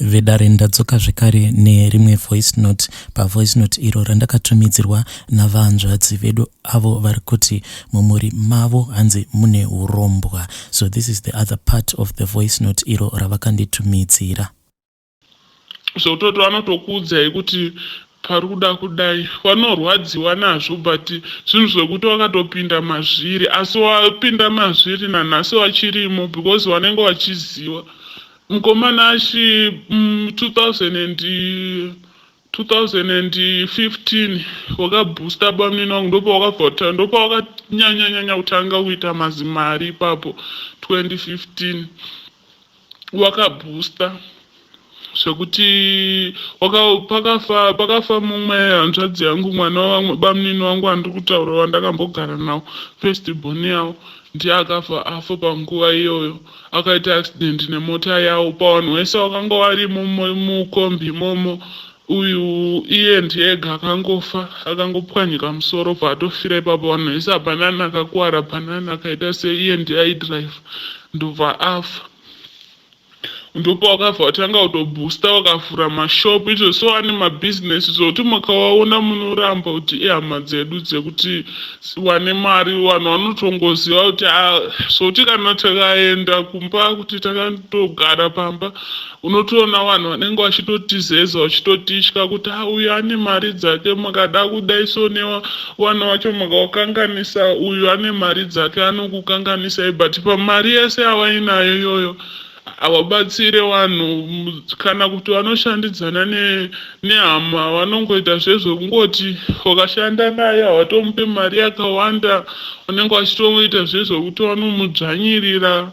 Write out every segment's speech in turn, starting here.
Vedare, ndadzoka zvekare nerimwe voice note. Pavoice note iro randakatumidzirwa navahanzvadzi vedu avo vari kuti mumhuri mavo hanzi mune urombwa. So this is the other part of the voice note iro ravakanditumidzira. Zvekutoti vanotokuudzai kuti pari kuda kudai, vanorwadziwa nazvo, but zvinhu zvekuti wakatopinda mazviri, asi wapinda mazviri nanhasi vachirimo because vanenge vachiziva. Mukomana achi 2000 2015 wakaboosta bamunini wangu, ndopawakabva, ndopawakanyanyanyanya kutanga kuita mazimari ipapo. 2015 wakaboosta zvekuti pakafa mumwe hanzvadzi yangu, mwana wamwe bamunini wangu andiri kutaura, wandakambogara nawo, first born yavo, ndiye akafa. Afa panguva iyoyo akaita accident nemota yavo. Pavanhu vese vakanga varimo mukombi imomo, uyu iye ndiega akangofa, akangopwanyika musoro, bva atofira ipapo. Vanhu vese hapana akakuwara, hapana akaita sei. Iye ndiye aidhiraivha, ndobva afa. Ndopa wakabva watanga kutoboosta, wakavhura mashopu izvo, so ane mabhizinesi zvokuti mukawaona munoramba kuti ihama dzedu dzekuti wane mari. Vanhu vanotongoziva kuti zvokuti kana takaenda kumba, kuti takatogara pamba, unotoona vanhu vanenge vachitotizeza, vachitotitya kuti a uyu ane mari dzake, makada kudai so nevana vacho makawakanganisa, uyu ane mari dzake, anokukanganisai. But pamari yese yavainayo iyoyo havabatsire vanhu kana kuti vanoshandidzana nehama. Vanongoita zvezvekungoti wakashanda naye havatomupe mari yakawanda, vanenge vachitongoita zvezvekuti vanomudzvanyirira,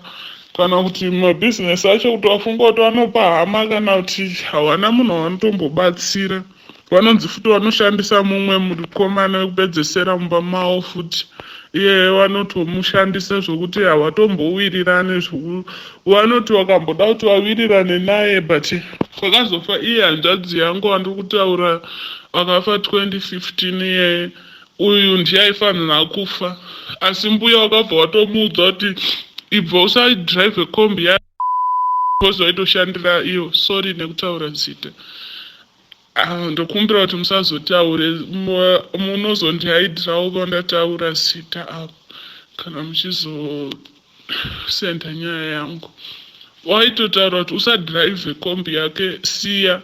kana kuti mabhizinesi acho kuti vafunga kuti vanopa hama, kana kuti havana munhu wavanotombobatsira. Vanonzi futi vanoshandisa mumwe mukomana wekupedzesera mumba mavo futi, iye vanotomushandisa zvokuti havatombowirirane. Vanoti vakamboda kuti vawirirane naye, but kwakazofa iye hanzvadzi yangu wandiri kutaura vakafa 2015, iyeye uyu ndiye aifanira kufa, asi mbuya wakabva watomuudza kuti ibva, usadhiraivhe kombi ya, because waitoshandira iyo. Sorry nekutaura zita. Ah, ndokumbira kuti musazotaure, munozondihaidhirawo pandataura zita apo kana muchizosenda nyaya yangu. Waitotaura kuti usadhiraivhe kombi yake, siya.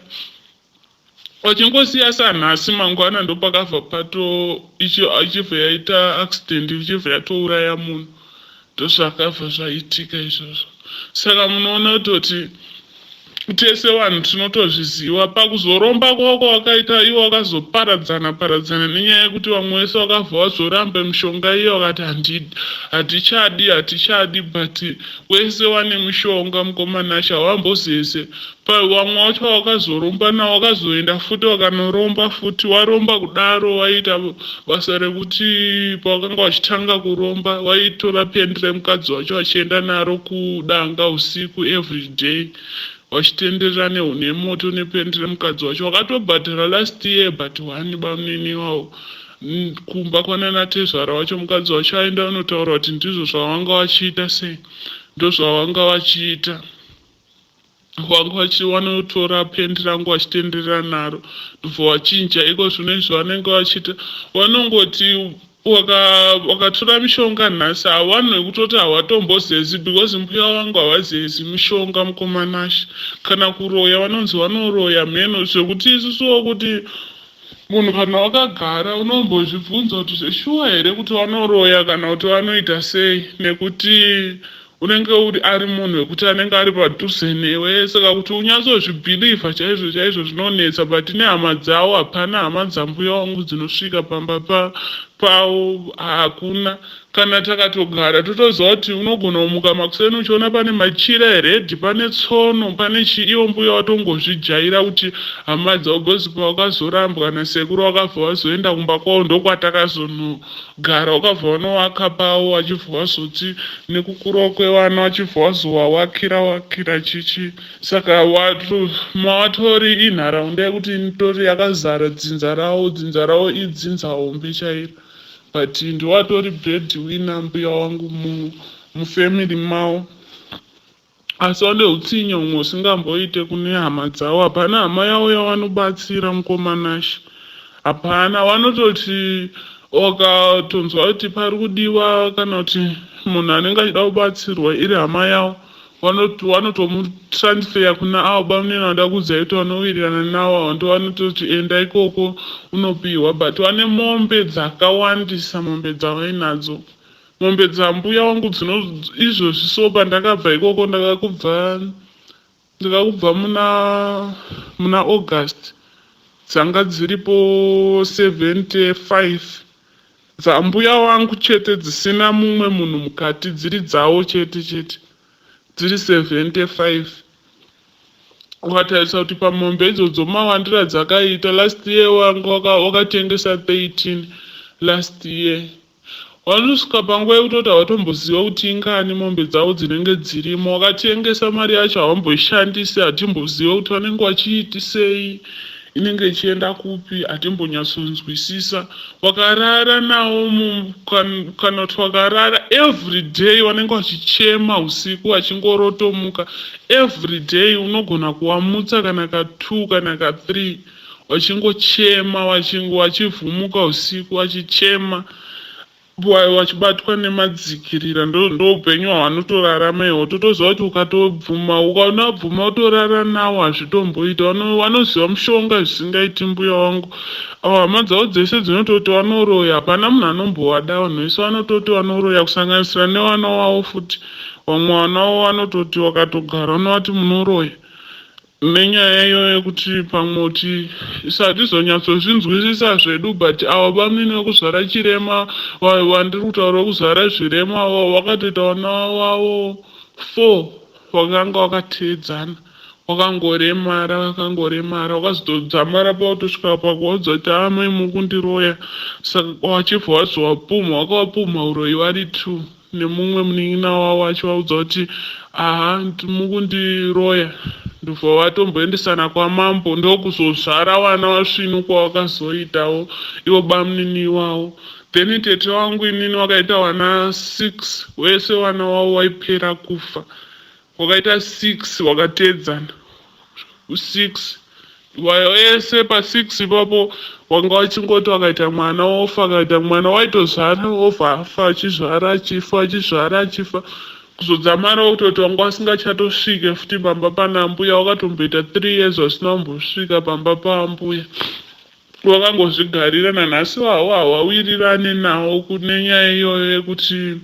Wachingosiya sanhasi, mangwana ndopakabva pato ichibva yaita accident, ichibva yatouraya munhu. Ndozvakabva zvaitika izvozvo. Saka munoona kutoti tese vanhu tinotozviziva. Pakuzoromba kwako wakaita iwo, wakazoparadzana paradzana nenyaya yekuti vamwe vese vakabva vazoramba mishonga iyo, vakati hatichadi, hatichadi, but wese wane mishonga. Mukomanasha hawambozeze. Vamwe vacho wakazoromba navo wakazoenda futi wakanoromba futi. Waromba kudaro, waita basa rekuti pawakanga wachitanga kuromba, waitora pendi remukadzi wacho wachienda naro kudanga usiku every day, wachitenderera nemoto nependi remukadzi wacho. Wakatobhadhara last year, but one bamunini wavo kumba kwanana tezvara wacho, mukadzi wacho aenda unotaura kuti ndizvo zvavanga vachiita sei, ndozvavanga vachiita, vanga vanotora pendi rangu vachitenderera naro, ndobva wachinja. Iko zvino izvi vanenge vachiita, vanongoti wakatora mishonga nhasi, havanhu vekutoti havatombozezi, because mbuya vangu havazezi mishonga, mukomanasha. Kana kuroya, vanonzi vanoroya mheno, zvekuti isusuwo kuti munhu kana wakagara unombozvibvunza kuti zveshuwa here kuti vanoroya kana kuti vanoita sei, nekuti unenge uri ari munhu wekuti anenge ari padhuze newe. Saka kuti unyatsozvibhilivha chaizvo chaizvo zvinonetsa. But nehama dzavo, hapana hama dzambuya wangu dzinosvika pamba pavo, hakuna. Kana takatogara totoziva kuti unogona kumuka makuseni uchiona pane machira eredhi, pane tsono, pane chii. Ivo mbuya watongozvijaira kuti hama dzavo, because pawakazorambwa nasekuru wakabva wazoenda kumba kwavo, ndokwatakazonogara. Wakabva wanovaka pavo, wachibva wazoti nekukurawo kwevana wachibva wazowawakira wakira chichi. Saka mawatori inharaunda yekuti itori yakazara dzinza ravo. Dzinza ravo idzinza hombe chairo, but ndiwatori bread winner mbuya wangu mufamily mavo. Asi vane utsinye humwe husingamboite kune hama dzavo. Hapana hama yavo yavanobatsira mukoma Nashe. Hapana vanototi wakatonzwa kuti pari kudiwa kana kuti munhu anenge achida kubatsirwa iri hama yavo vanotomutransfer kuna avo bamunini vanoda kuudzai kuti vanowirirana navo avo ndovanototi enda ikoko unopiwa but vane mombe dzakawandisa mombe dzavainadzo. Mombe dzambuya wangu dzino izvozvi so pandakabva ikoko ndakakubva ndakakubva muna muna August dzanga dziripo 75 dzambuya wangu chete dzisina mumwe munhu mukati dziri dzawo chete chete dziri 75 ukatarisa kuti pamombe idzodzo mawandiro adzakaita last year wanga wakatengesa 13 last year Vanosvika panguva yekutoti havatomboziva kuti ingani mombe dzavo dzinenge dzirimo. Vakatengesa mari yacho havamboishandisi, hatimboziva kuti vanenge vachiitisei, inenge ichienda kupi, hatimbonyatsonzwisisa. Vakarara navo kana kuti vakarara everyday vanenge vachichema usiku vachingorotomuka everyday unogona kuvamutsa kana ka2 kana ka3 vachingochema vachivhumuka usiku vachichema vachibatwa nemadzikirira ndoupenyu hwavanotorarama ihwo totoziva kuti ukatobvuma ukaona bvuma utorara nawo hazvitomboita vanoziva mushonga zvisingaiti mbuya wangu avo hama dzavo dzese dzinototi vanoroya hapana munhu anombowada vanhu vese vanototi vanoroya kusanganisira nevana wavo futi vamwe vana vavo vanototi vakatogara unovati munoroya Nenyaya iyoyo yekuti pamwe kuti hatizonyatsozvinzwisisa zvedu but ava bamnini vekuzvara chirema vandiri kutaura vekuzvara zvirema avo vakatoita vana vavo four vakanga vakateedzana wakangoremara vakangoremara wakazotodzamara pautosvika pakuvaudza kuti amai mukundiroya saka wachibva wazovapumha wakavapumha uroyi vari two nemumwe munin'ina wavo achivaudza kuti aha mukundiroya ndobva vatomboendesana kwamambo ndokuzozvara vana vasvinu kwavakazoitawo ivo bamunini iwawo then tete wangu inini wakaita vana six wese vana wavo waipera kufa Wakaita 6 wakateedzana 6 wese pa 6 ipapo wanga wachingoti wakaita mwana wofa akaita mwana waitozvara wofa afa achizvara achifa achizvara achifa kuzodzamara kutoti wanga wasingachatosvike futi pamba pana mbuya wakatomboita 3 years wasina kumbosvika pamba paambuya wakangozvigarira nanhasi wawo hawawirirane nawo kune nyaya iyoyo yekuti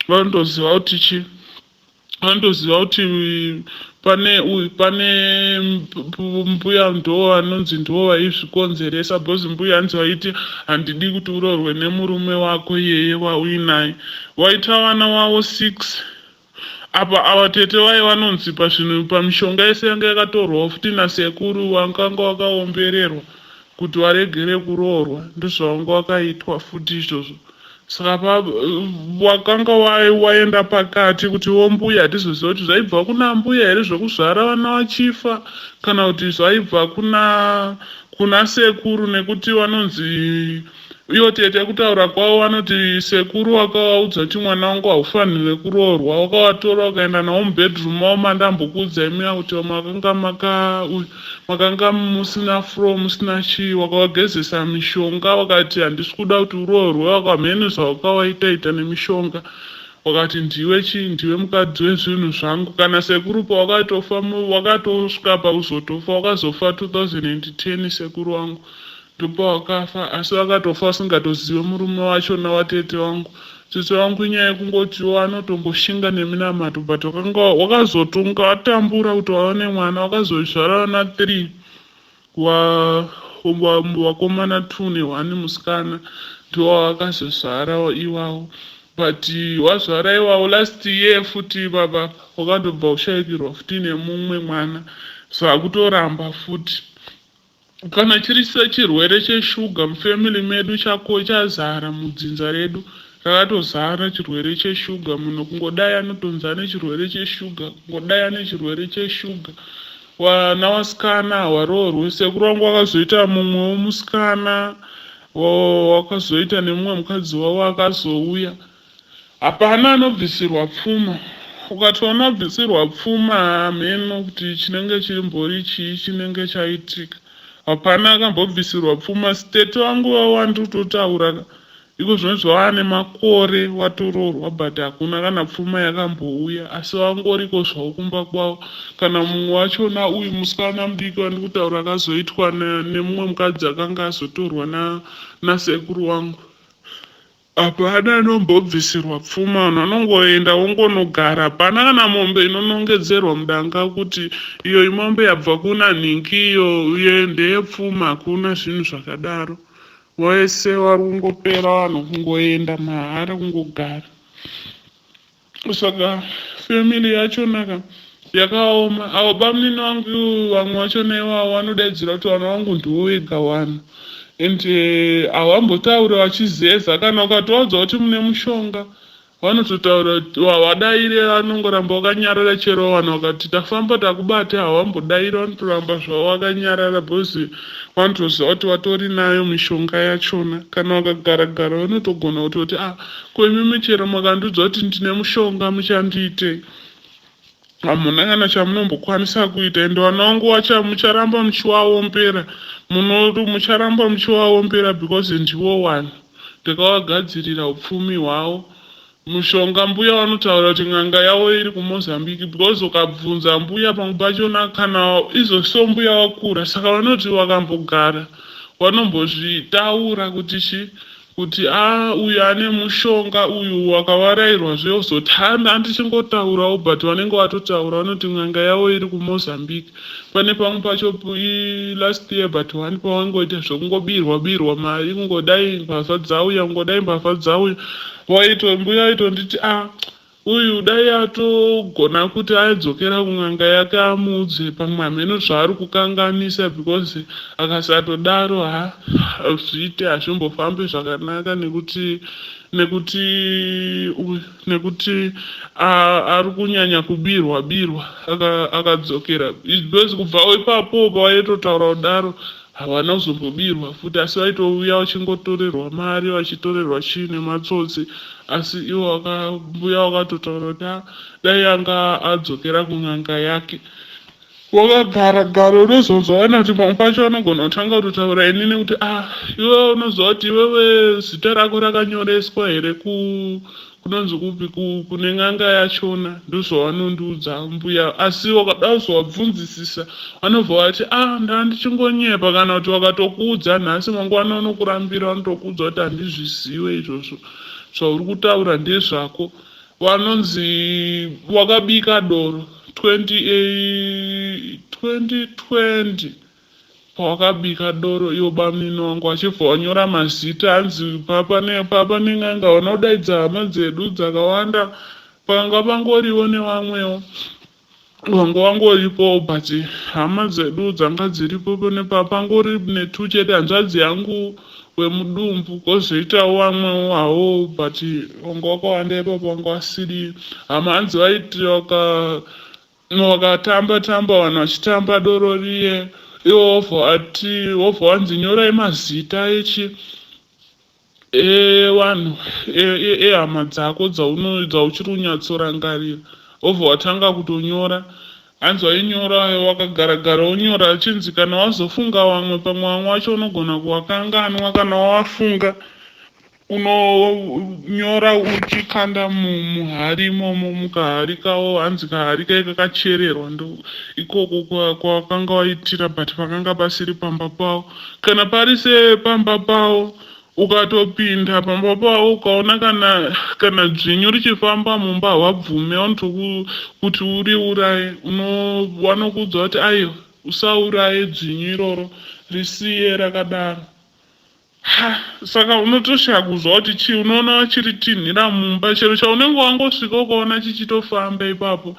vanotoziva kuti chii Vanotoziva kuti pane pane mbuya ndo vanonzi ndo vaizvikonzeresa because mbuya hanzi vaiti handidi kuti uroorwe nemurume wako iyeye wauinaye waita vana wavo six apa ava tete vaye vanonzi pazvinhu pamishonga yese yanga yakatorwawo futi nasekuru wakanga wakaombererwa kuti waregere kuroorwa ndozvawanga wakaitwa futi izvozvo Saka wakanga waenda pakati kuti wo mbuya hatizoziva kuti zvaibva kuna mbuya here zvekuzvara vana vachifa kana kuti zvaibva kuna kuna sekuru nekuti vanonzi iyo tete kutaura kwavo vanoti sekuru wakavaudza kuti mwana wangu haufanire kuroorwa wakavatora ukaenda navo mubedroom mavo mandambokuudzai muya kuti makanga maka Makanga musina floor musina chii wakavagezesa mishonga wakati handisi kuda kuti uroorwe wakamheno zvawakawaita ita nemishonga wakati ndiwe chii ndiwe mukadzi wezvinhu zvangu kana sekuru pawakatofa wakatosvika pakuzotofa wakazofa 2010 sekuru wangu ndopawakafa asi vakatofa vasingatozive murume wacho nawatete wangu Tete wangu inyaya yekungotiwo anotongoshinga neminamato but wakanga wakazotonga watambura kuti waone mwana wakazozvara vana 3 wa wakomana 2 nehwani musikana ndiwo wawakazozvara iwawo but wazvara iwawo last year futi baba wakatobva ushaikirwa futi nemumwe mwana zvakutoramba futi Kana chiri sechirwere cheshuga mufamily medu chako chazara mudzinza redu rakatozara chirwere cheshuga munhu kungodai anotonzi ane chirwere cheshuga kungodai ane chirwere cheshuga vana vasikana hawaroorwe sekuru vangu vakazoita mumwewo musikana wakazoita nemumwe mukadzi wavo akazouya Hapana anobvisirwa pfuma. Ukatoona wabvisirwa pfuma hameno kuti chinenge chimbori chii chinenge chaitika. Hapana akambobvisirwa pfuma. Sitete wangu wawandiri kutotaura ka iko zvinonzi wava nemakore watoroorwa but hakuna kana pfuma yakambouya asi wangoriko zvavo kumba kwavo. Kana mumwe wachona uyu musikana mudiki wandiri kutaura akazoitwa nemumwe mukadzi akanga azotorwa nasekuru wangu. Hapana anombobvisirwa pfuma vanhu vanongoenda vongonogara hapana kana mombe inonongedzerwa mudanga kuti iyo imombe yabva kuna nhingi iyo uye ndeyepfuma hakuna zvinhu zvakadaro wese wari kungopera vanhu kungoenda mahara kungogara Saka family yachona ka yakaoma. Avo bamunini vangu vamwe vachona ivavo vanodaidzira kuti vana vangu ndivo vega wana and eh, havambotauri vachizeza kana ukatovaudza kuti mune mushonga vanototaura havadaire vanongoramba vakanyarara chero vanhu vakati tafamba takubata havambodaire vanotoramba zvavo vakanyarara because vanotoziva kuti vatori nayo mishonga yachona kana vakagara gara vanotogona kutoti ah Ko imimi chero makandiudza kuti ndine mushonga muchandiitei? Hamuna kana chamunombokwanisa kuita ende vana vangu wacha mucharamba muchiwaombera muno mucharamba muchiwaombera because ndiwo wani ndakawagadzirira upfumi hwawo mushonga mbuya vanotaura kuti n'anga yavo iri kumozambique because ukabvunza mbuya pamwe pachona kana izvo so mbuya wakura saka vanoti vakambogara vanombozvitaura kuti chi Kuti aah uyu ane mushonga uyu wakavarairwa zve ozoti haa ndandichingotaurawo but vanenge vatotaura vanoti n'anga yavo iri kuMozambique pane pamwe pacho last year but one pavangoita zvekungobirwa birwa mari kungodai mbavha dzauya kungodai mbavha dzauya waito mbuya vaitonditi ah Uyu dai atogona kuti adzokera kun'anga yake amuudze pamwe hameno zvaari kukanganisa because akasatodaro ha hazviite hazvimbofambi zvakanaka nekuti nekuti nekuti ari kunyanya kubirwa birwa akadzokera because kubva ipapo pawaitotaura kudaro Havana kuzombobirwa futi asi vaitouya vachingotorerwa mari vachitorerwa chii nematsotsi asi ivo mbuya vakatotaura kuti ah, dai anga adzokera kun'anga yake wakagara gara unozonzwa vana kuti pamwe pacho vanogona kutanga kutotaura ini nekuti ah iwe unoziva kuti iwewe zita rako rakanyoreswa here ku Kunonzi kupi kune n'anga yachona ndozvavanondiudza mbuya asi wakada kuzovabvunzisisa vanobva vati ah ndaa ndichingonyepa kana kuti vakatokuudza nhasi mangwana vanokurambira vanotokuudza kuti handizvizive izvozvo zvauri kutaura ndezvako vanonzi wakabika doro 20, 2020 Pawakabika doro iwo bamnini wangu wachibva wanyora mazita hanzi papa nepapa nen'anga hauna kudaidza hama dzedu dzakawanda panga pangoriwo nevamwewo vanga wangoripowo but hama dzedu dzanga dziripo pangori netu chete hanzvadzi yangu wemudumbu kozoitawo vamwewo hawo but wanga wakawanda ipapo wanga wasiri hama hanzi vaiti waka Wakatamba tamba vanhu vachitamba doro riye iwe wobva wati wobva wanzi nyorai mazita echi evanhu ehama dzako dzauchiri kunyatsorangarira wobva watanga kutonyora hanzi wainyora wakagara gara wonyora achinzi kana wazofunga vamwe pamwe vamwe vacho unogona kuvakanganwa kana wawafunga Unonyora uchikanda muhari imomo mukahari kavo hanzi kahari kaye kakachererwa ndo ikoko kwawakanga waitira but pakanga pasiri pamba pavo kana pari sepamba pavo ukatopinda pamba pavo ukaona kana kana dzvinyu richifamba mumba hawabvume vanotokuti uriuraye vanokuudza kuti aiwa usauraye dzvinyu iroro risiye rakadaro Ha saka unotoshaya kuzwa kuti chii unoona vachiritinhira mumba chero chaunenge wangosvika ukaona chichitofamba ipapo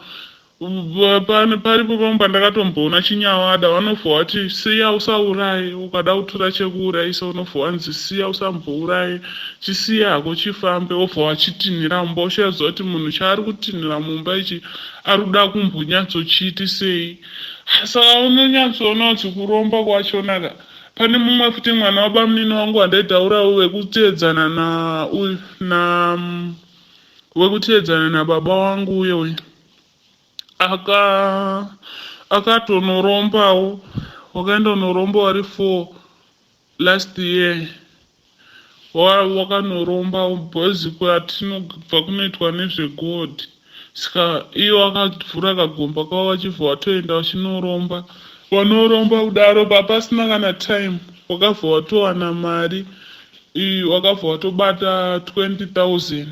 paripo pamwe pandakatomboona chinyawada vanobva vati siya usauraye ukada kutora chekuurayisa unobva wanzi siya usambouraye chisiya hako chifambe wobva wachitinhira mumba ushaziva kuti munhu chaari kutinhira mumba ichi ari kuda kumbonyatsochiitisei saka unonyatsoona kuti kuromba kwachonaka Pane mumwe futi mwana wabamunini wangu wandaitaura wekuteedzana na uyu na wekuteedzana nababa wangu uye uyu. Aka akatonorombawo wakaenda unoromba wari 4 last year wakanoromba because kwatinobva kunoitwa nezvegold saka iye wakavhura kagomba kavo vachibva watoenda vachinoromba vanoromba kudaro papasina kana time wakabva watowana mari wakabva watobata 20 000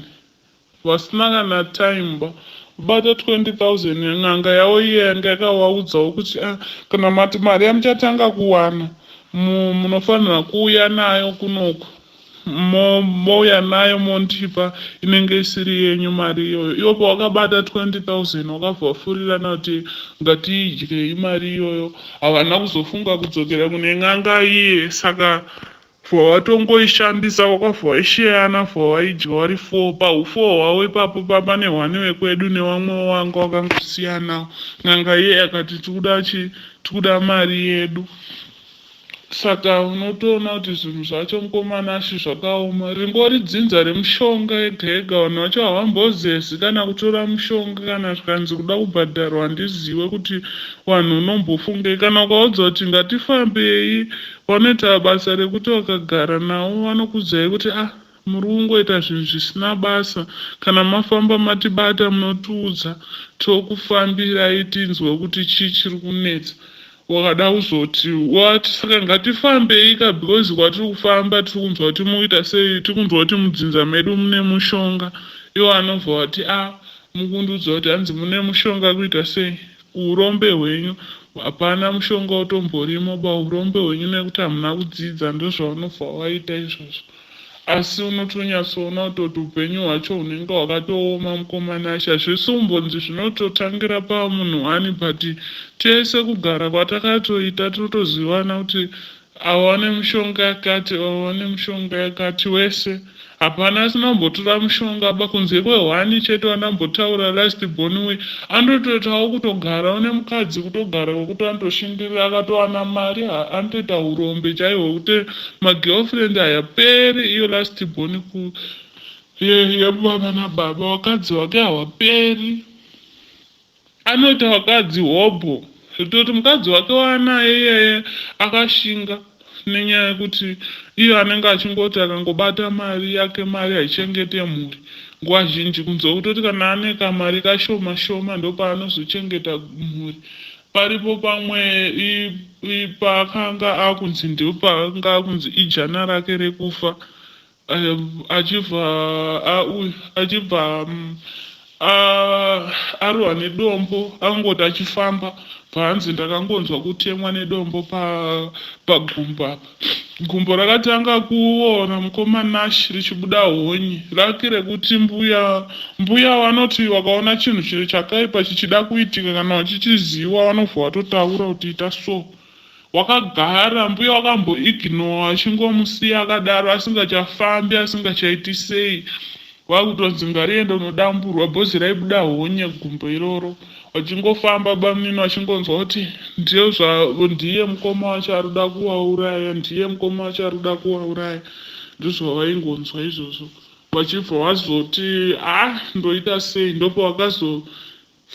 Vasina kana time ba bata 20000 n'anga yavo iye yanga yakavaudzawo kuti ah, kana mati mari yamuchatanga kuwana munofanira kuuya nayo kunoku mouya nayo mondipa inenge isiri yenyu mari iyoyo iwo pawakabata 20000 wakabva wafurirana kuti ngatiidyei mari iyoyo havana kuzofunga kudzokera kune n'anga iye saka For watongoishandisa wakabva waisheyana for waidya wari four pahufour hwavo ipapo pane hwani wekwedu newamwe wanga wakangosiyanawo n'anga iye yakati tikuda chi tikuda mari yedu saka unotoona kuti zvinhu zvacho mukomana ashi zvakaoma ringori dzinza remushonga yega yega vanhu vacho havambozezi kana kutora mushonga kana zvikanzi kuda kubhadharwa handiziwe kuti vanhu unombofungei kana ukaudza kuti ngatifambei Vanoita basa rekuti vakagara navo vanokuudzai kuti ah muri kungoita zvinhu zvisina basa kana mafamba matibata munotiudza tokufambirai tinzwe kuti chii chiri kunetsa wakada kuzoti wati saka ngatifambei ka because kwatiri kufamba tiri kunzwa kuti mukuita sei tiri kunzwa kuti mudzinza medu mune mushonga iwo anobva wati a ah, mukundiudza kuti hanzi mune mushonga kuita sei Urombe hwenyu hapana mushonga utomborimo ba urombe hwenyu nekuti hamuna kudzidza ndozvaunobva waita izvozvo asi unotonyatsoona kutoti upenyu hwacho hunenge hwakatooma mukoma Nashe hazvisi kumbonzi zvinototangira pamunhu one but tese kugara kwatakatoita totozivana kuti Avo vane mishonga yakati avo vane mishonga yakati wese hapana asina kumbotora mushonga ba kunze kwehwani chete wandambotaura last born uye anotoitawo kutogara une mukadzi kutogara kwekuti anotoshingirira akatowana mari anotoita urombe chaihwo hwekuti magirlfriend hayaperi iyo last born ku yebaba nababa vakadzi vake hawaperi Anoita vakadzi hobho zvekutoti mukadzi wake waanaye iyeye akashinga nenyaya yekuti iye anenge achingoti akangobata mari yake mari haichengete mhuri nguva zhinji kunze kwekutoti kana ane kamari kashoma shoma ndopaanozochengeta mhuri paripo pamwe paakanga akunzi ndopaanga akunzi ijana rake rekufa achibva achibva arohwa nedombo angoti achifamba bvanzi ndakangonzwa kutemwa nedombo pagumbo apa gumbo rakatanga kuora mukoma Nash richibuda honye rake rekuti mbuya mbuya vanoti vakaona chinhu chiri chakaipa chichida kuitika kana vachichiziva vanobva vatotaura kuti ita so Wakagara mbuya wakambo ignore achingomusiya akadaro asingachafambi asingachaiti sei wakutonzi ngariende unodamburwa bhozi raibuda honye gumbo iroro vachingofamba bamunini vachingonzwa kuti ndiye mukoma wacho arikuda kuvauraya ndiye mukoma wacho arikuda kuvauraya ndozvavaingonzwa izvozvo vachibva vazoti ah ndoita sei ndopavakazo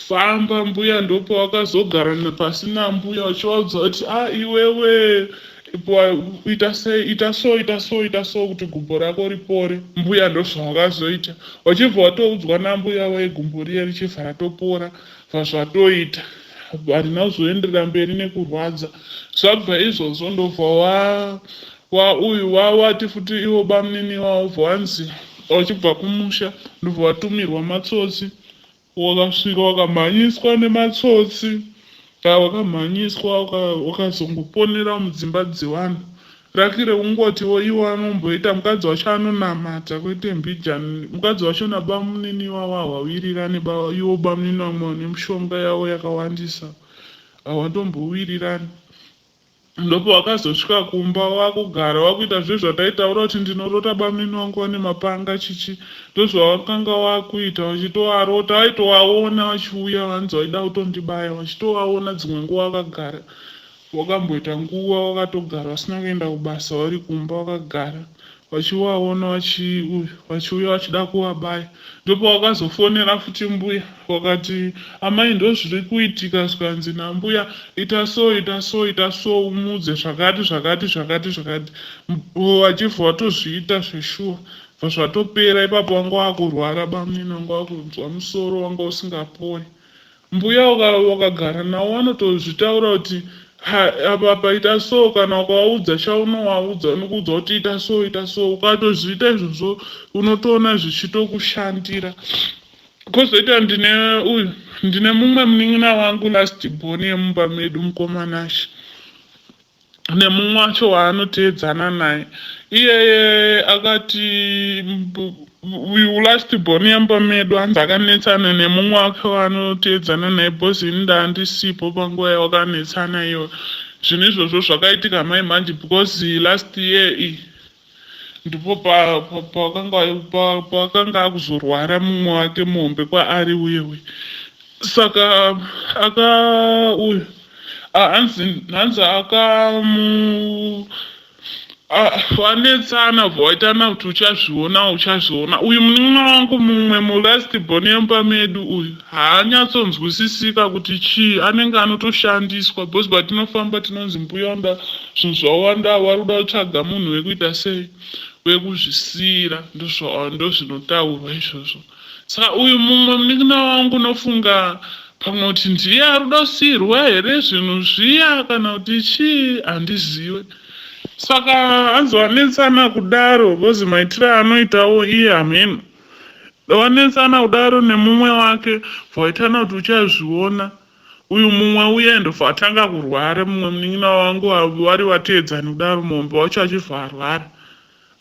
Famba mbuya ndopawakazogara pasi nambuya uchivaudza kuti ah iwewe ita sei ita so ita so ita so kuti gumbo rako ripore mbuya ndozvawakazoita wachibva watoudzwa nambuya waye gumbo riye richibva ratopora bva zvatoita harina kuzoenderera mberi nekurwadza zvabva izvozvo ndobva wa wa uyu wawati futi iwo bamunini wawobva wanzi wachibva kumusha ndobva watumirwa matsotsi Wakasvika wakamhanyiswa nematsotsi wakamhanyiswa wakazongoponera mudzimba dzevanhu. Raki rekungotiwo iwo anomboita mukadzi wacho anonamata kwete mbijani. Mukadzi wacho nabamunini ivavo hawawirirani ivo bamunini vamwe vane mishonga yavo yakawandisa hawatombowirirani. Ndopawakazosvika kumba wakugara wakuita zve zvataitaura kuti ndinorota bamunini wangu vane mapanga chichi ndozvawakanga wakuita wachitovarota waitovaona vachiuya vanzi vaida kutondibaya wachitovaona dzimwe nguva wakagara wakamboita nguva wakatogara wasina kuenda kubasa wari kumba wakagara. Vachivaona vachiuya vachida kuvabaya. Ndopavakazofonera futi mbuya vakati amai ndozviri kuitika zvikanzi nambuya ita so ita so ita so umuudze zvakati zvakati zvakati zvakati vachibva vatozviita zveshuwa bva zvatopera ipapo wanga wakurwara bamunini wanga wakunzwa musoro wanga usingapori. Mbuya wakagara navo vanotozvitaura kuti apa paita so kana ukavaudza chaunovaudza vanokuudza kuti ita so ita so ukatozviita izvozvo unotoona zvichitokushandira. Kozoita ndine uyu ndine mumwe munin'ina wangu last born yemumba medu mukoma Nashe. Nemumwe wacho waanoteedzana naye iyeye akati uyu last born yemba medu hanzi akanetsana nemumwe wake waanoteedzana naye because ini ndaandisipo panguva yawakanetsana iyoyo. Zvinhu izvozvo zvakaitika mai manje because last year iyi ndipo paakanga akuzorwara mumwe wake muhombe kwaari uye uye saka aka uyu hanzi hanzi akamu vanetsana bva waitana kuti uchazviona uchazviona. Uyu munin'ina wangu mumwe mulast born yemba medu uyu haanyatsonzwisisika kuti chii anenge anotoshandiswa because patinofamba tinonzi mbuya wanda zvinhu zvawanda vari kuda kutsvaga munhu wekuita sei wekuzvisiyira ndozvinotaurwa izvozvo. Saka uyu mumwe munin'ina wangu unofunga pamwe kuti ndiye ari kuda kusiyirwa here zvinhu zviya kana kuti chii handizive. Saka hanzi wanetsana kudaro because maitiro aanoitawo iye hameno. Wanetsana kudaro nemumwe wake bva waitana kuti uchazviona. Uyu mumwe uye ndobva atanga kurwara mumwe munin'ina wangu vari vateedzani kudaro muhombe wacho achibva arwara.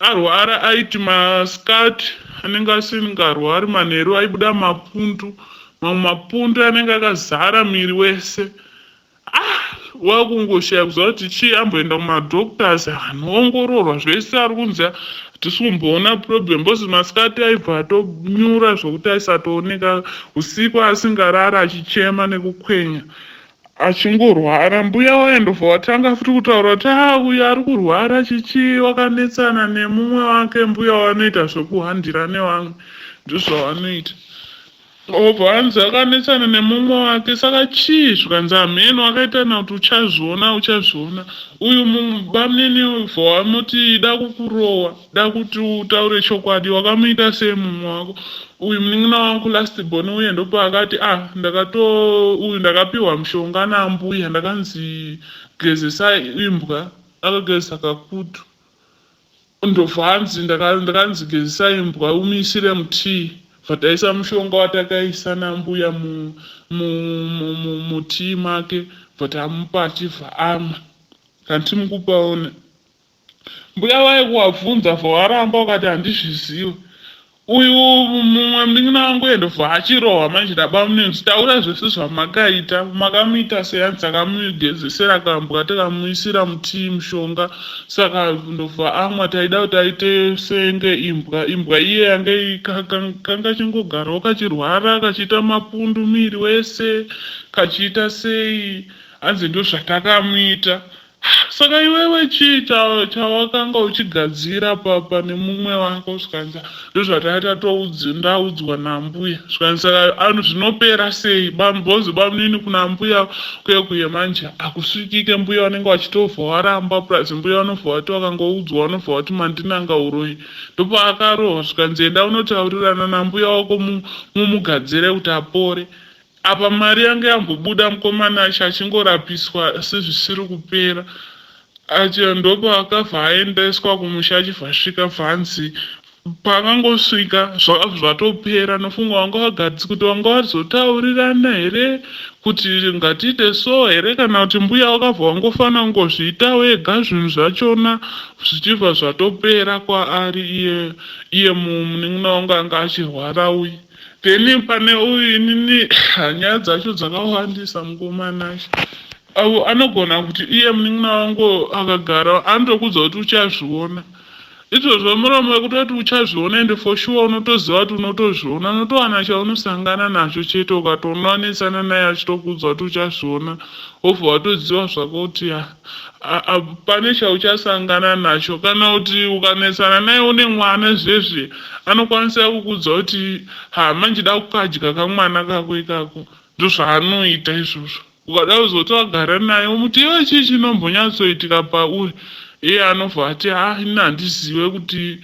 Arwara aiti masikati anenge asingarwari manheru aibuda mapundu mamwe mapundu anenge akazara miri wese. Ah wakungoshaya kuziva kuti chii amboenda kumadoctors anoongororwa zvese ari kunzi hatisi kumboona problem because masikati aibva atonyura zvokuti aisatooneka usiku asingarara achichema nekukwenya achingorwara. Mbuya waye ndobva watanga futi kutaura kuti ah uyu ari kurwara chichii wakanetsana nemumwe wake mbuya wanoita zvekuhandira nevamwe ndozvavanoita. Obva anzi akanetsana nemumwe wake saka chii zvikanzi hameno akaitana kuti uchazviona uchazviona uyu bamnini bva wamuti da kukurowa da kuti utaure chokwadi wakamuita sei mumwe wako uyu munin'ina wangu last born uye ndopaakati ah ndakato uyu ndakapiwa mushonga naambuya ndakanzi gezesa imbwa akagezesa kakutu Ndobva hanzi ndakanzi gezesa imbwa umuisire mutii bva taisa mushonga watakaisa nambuya mutii make bva tamupa achibva amwa kanti mukupaona mbuya vaye kuwabvunza bva waramba ukati handizviziwe Uyu mumwe munin'ina wangu uye ndobva achirohwa manje nabamunini kuti taura zvese zvamakaita makamuita sei hanzi takamugezesera kambwa tikamuisira mutii mushonga saka ndobva amwa taida kuti aite senge imbwa imbwa iye yange kanga chingogarawo kachirwara kachiita mapundu miri wese kachiita sei hanzi ndozvatakamuita Saka iwewe chii chawakanga uchigadzira pane mumwe wako zvikanzi ndozvatanga ndaudzwa nambuya zvikanzi saka zvinopera sei bambozi bamunini kuna mbuya kuye kuye manje hakusvikike mbuya vanenge vachitovha waramba plus mbuya vanobva vati vakangoudzwa vanobva vati mandinanga uroyi ndopaakarohwa zvikanzi enda unotaurirana nambuya wako mumugadzire kuti apore Apa mari yanga yambobuda mukoma Nashe achingorapiswa asi zvisiri kupera. Achi ndopaakabva aendeswa kumusha achibva asvika bvanzi paakangosvika zvakabva zvatopera nofunga wanga wagadzi kuti wanga wazotaurirana here kuti ngatiite so here kana kuti mbuya wakabva wangofana kungozviita wega zvinhu zvachona zvichibva zvatopera kwaari iye iye munin'ina wangu anga achirwara uyu. Then pane uyu inini nyaya dzacho dzakawandisa mukoma Nashe. Avo anogona kuti iye munin'ina wangu akagara anotokuudza kuti uchazviona. Izvozvo muromo wekutoti uchazviona ende for sure unotoziva kuti unotozviona, unotowana chaunosangana nacho chete ukatoona wanetsana naye achitokuudza kuti uchazviona wobva watoziva zvako kuti pane chauchasangana nacho. Kana kuti ukanetsana naye une mwana zvezve anokwanisa kukuudza kuti ha manje da kukadya kamwana kako ikako, ndozvaanoita izvozvo. Ukada kuzoti wagara naye womuti iwe chii chinombonyatsoitika pauri, iye anobva ati ha ini handizive kuti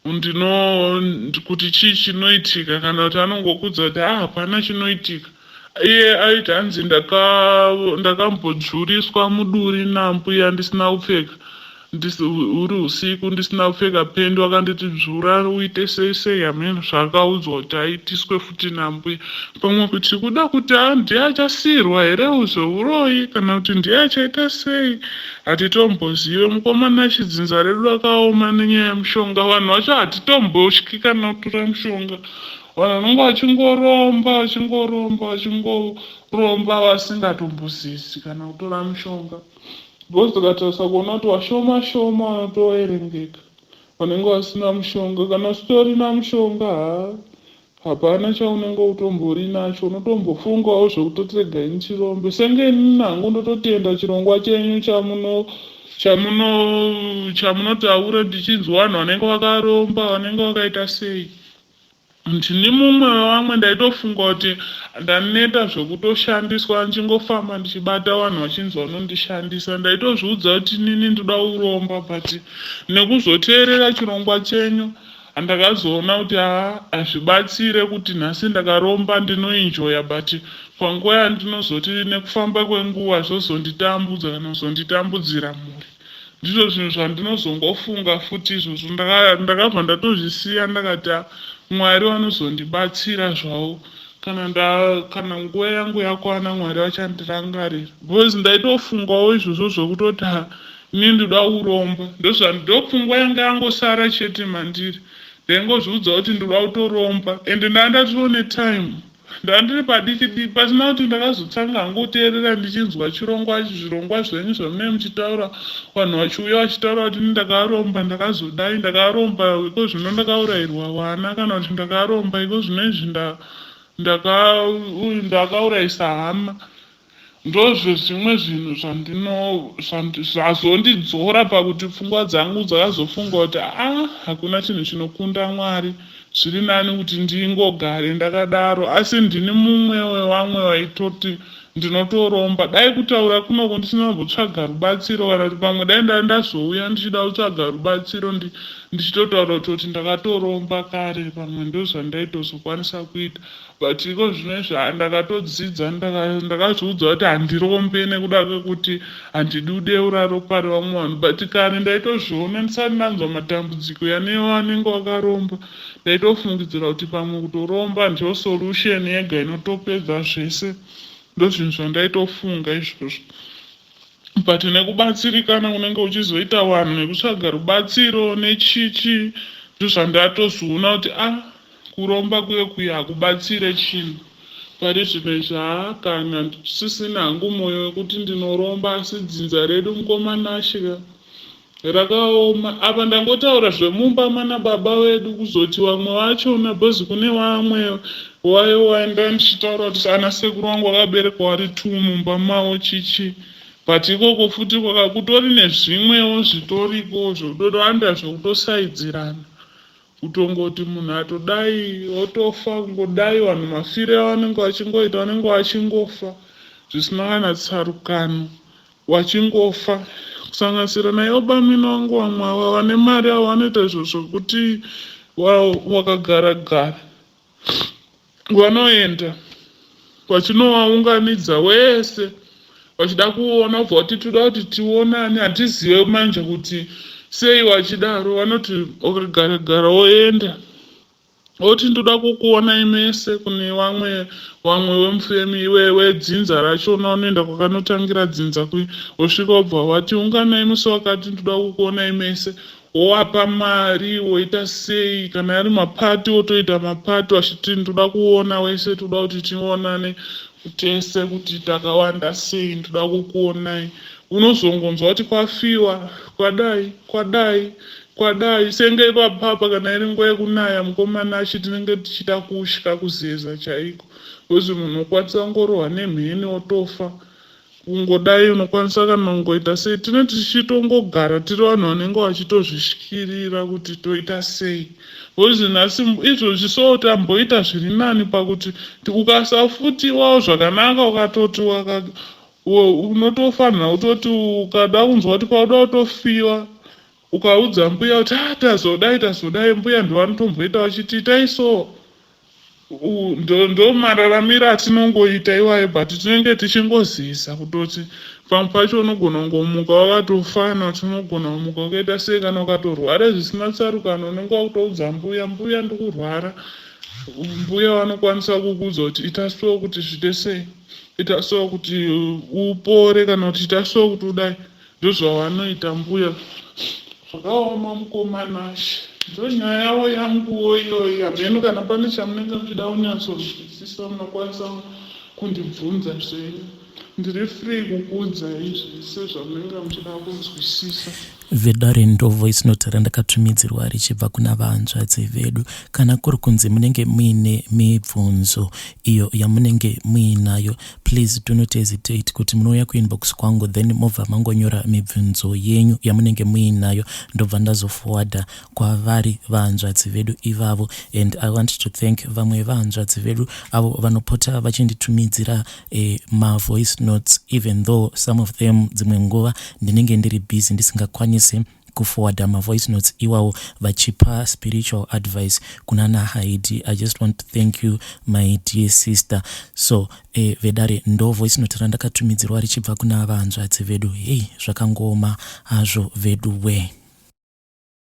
ndino kuti chii chinoitika, kana kuti anongokudza kuti ha hapana chinoitika. Iye aiti hanzi ndakambodzvuriswa muduri nambuya ndisina kupfeka, huri usiku ndisina kupfeka pendi, vakanditi dzvura uite sei sei, hameno zvaakaudzwa kuti aitiswe futi nambuya. Pamwe kuti kuda kuti ndiye achasiyirwa here zvehuroyi kana kuti ndiye achaita sei, hatitombozive. Mukomana chidzinza redu rakaoma nenyaya yemushonga, vanhu vacho hatitombotyi kana kutora mushonga. Vanhu vanenge vachingoromba vachingoromba vachingoromba vasingatombozezi kana kutora mushonga. Because ukatarisa kuona kuti vashoma shoma vanotoverengeka vanenge vasina mushonga. Kana usitorina mushonga haa hapana chaunenge utombori nacho, unotombofungawo zvekutoti regai ndichirombe. Senge inini hangu ndototenda chirongwa chenyu chamuno chamuno chamunotaura ndichinzwa vanhu vanenge vakaromba vanenge vakaita sei. Ndini mumwe wevamwe ndaitofunga kuti ndaneta zvekutoshandiswa ndichingofamba ndichibata vanhu vachinzi vanondishandisa. Ndaitozviudza kuti inini ndoda kuromba but nekuzoteerera chirongwa chenyu ndakazoona kuti haa hazvibatsire kuti nhasi ndakaromba ndinoenjoya but panguva yandinozoti nekufamba kwenguva zvozonditambudza kana kuzonditambudzira mhuri. Ndizvo zvinhu zvandinozongofunga futi izvozvo. Ndakabva ndatozvisiya ndakati ah, Mwari vanozondibatsira zvavo kana nda kana nguva yangu yakwana Mwari vachandirangarira. Because ndaitofungawo izvozvo zvekutoti ah, ini ndoda kuromba. Ndopfungwa yanga yangosara chete mandiri. Ndaingozviudza kuti ndoda kutoromba ende ndanga ndatoo netime. Ndandiri padiki diki pasina kuti ndakazotanga hangu kuteerera ndichinzwa chirongwa zvirongwa zvenyu zvamunenge muchitaura vanhu vachiuya vachitaura kuti ini ndakaromba ndakazodai ndakaromba iko zvino ndakaurayirwa vana kana kuti ndakaromba iko zvino izvi ndakaurayisa hama. Ndozvezvimwe zvinhu zvandino zvazondidzora pakuti pfungwa dzangu dzakazofunga kuti aa hakuna chinhu chinokunda Mwari, zviri nani kuti ndingogare ndakadaro. Asi ndini mumwe wevamwe vaitoti ndinotoromba. Dai kutaura kunoku ndisina kumbotsvaga rubatsiro kana kuti pamwe dai ndazouya ndichida kutsvaga rubatsiro ndichitotaura kutoti ndakatoromba kare pamwe ndozvandaitozokwanisa kuita. But iko zvino izvi haa ndakatodzidza ndakazviudza kuti handirombe nekuda kwekuti handidi kudeura ropa revamwe vanhu but kare ndaitozviona ndisati ndanzwa matambudziko yane vanenge vakaromba ndaitofungidzira kuti pamwe kutoromba ndiyo solution yega inotopedza zvese ndozvinhu zvandaitofunga izvozvo but nekubatsirikana kunenge uchizoita vanhu nekutsvaga rubatsiro nechichi ndozvandatozoona kuti ah Kuromba kuye kuye hakubatsire chinhu. Pari zvino izvi haa kana ndisisina hangu moyo wekuti ndinoromba asi dzinza redu mukoma Nashy ka rakaoma. Apa ndangotaura zvemumba mana baba vedu kuzoti vamwe vachona bcoz kune vamwe waye waenda ndichitaura kuti ana sekuru vangu vakaberekwa vari two mumba mavo chichi but ikoko futi kutori nezvimwewo zvitoriko zvekutowanda zvekutosaidzirana. Kutongoti munhu atodai otofa kungodai vanhu mafiro avanenge vachingoita vanenge vachingofa zvisina kana tsarukano vachingofa kusanganisira naivo bamini vangu vamwe ava vane mari avo vanoita izvo zvekuti wakagara gara Vanoenda vachinovaunganidza wese vachida kuona vobva vati toda kuti tionane hatizive manje kuti sei vachidaro vanoti wakagara gara woenda oti ndoda kukuonai mese kune vamwe vamwe vemufemi wedzinza rachona unoenda kwakanotangira dzinza kuye wosvika wobva wati unganai musi wakati ndoda kukuonai mese Wowapa mari woita sei kana ari maparty wotoita maparty wachiti ndoda kuona wese toda kuti tionane tese kuti takawanda sei ndoda kukuonai unozongonzwa kuti kwafiwa kwadai kwadai Kwadai senge ipapapa kana iri nguva yekunaya mukomana achi tinenge tichida kutya kuzeza chaiko because munhu unokwanisa kungorohwa nemheni otofa kungodai unokwanisa kana kungoita sei tine tichitongogara tiri vanhu vanenge vachitozvisvikirira kuti toita sei because nhasi izvozvi so tamboita zviri nani pakuti ukasafutiwawo zvakanaka ukatoti unotofanira kutoti ukada kunzwa kuti pauda kutofiwa ukaudza mbuya kuti ah tazodai tazodai mbuya ndovanotomboita vachiti itai so ndo mararamiro atinongoita iwayo but tinenge tichingozisa kutoti pamwe pacho unogona kungomuka wakatofana kuti unogona kumuka wakaita sei kana ukatorwara zvisina tsarukano unenge wakutoudza mbuya mbuya ndikurwara mbuya vanokwanisa kukuudza kuti ita so kuti zviite sei ita so kuti upore kana kuti ita so kuti udai ndozvavanoita mbuya zvakaoma mukomanashe ndonyaya yavo yanguwo iyoyi hameno kana pane chamunenge muchida kunyatsonzwisisa munokwanisa kundibvunza zvenyu ndiri free kukuudzai zvese zvamunenge muchida kunzwisisa. Vedare ndo voice note randakatumidzirwa richibva kuna vahanzvadzi vedu. Kana kuri kunzi munenge muine mibvunzo iyo yamunenge muinayo, please do not hesitate kuti munouya kuinbox kwangu then mobva mangonyora mibvunzo yenyu yamunenge muinayo ndobva ndazoforwarda kwavari vahanzvadzi vedu ivavo. And I want to thank vamwe vahanzvadzi vedu avo vanopota vachinditumidzira mavoice notes, even though some of them dzimwe nguva ndinenge ndiri busy ndisingakwanisi kuforwarda mavoice notes iwawo vachipa spiritual advice kuna nahaidi. I just want to thank you, my dear sister. So vedare, ndo voice note randakatumidzirwa richibva kuna vahanzvadzi vedu. Hei, zvakangooma hazvo vedu we.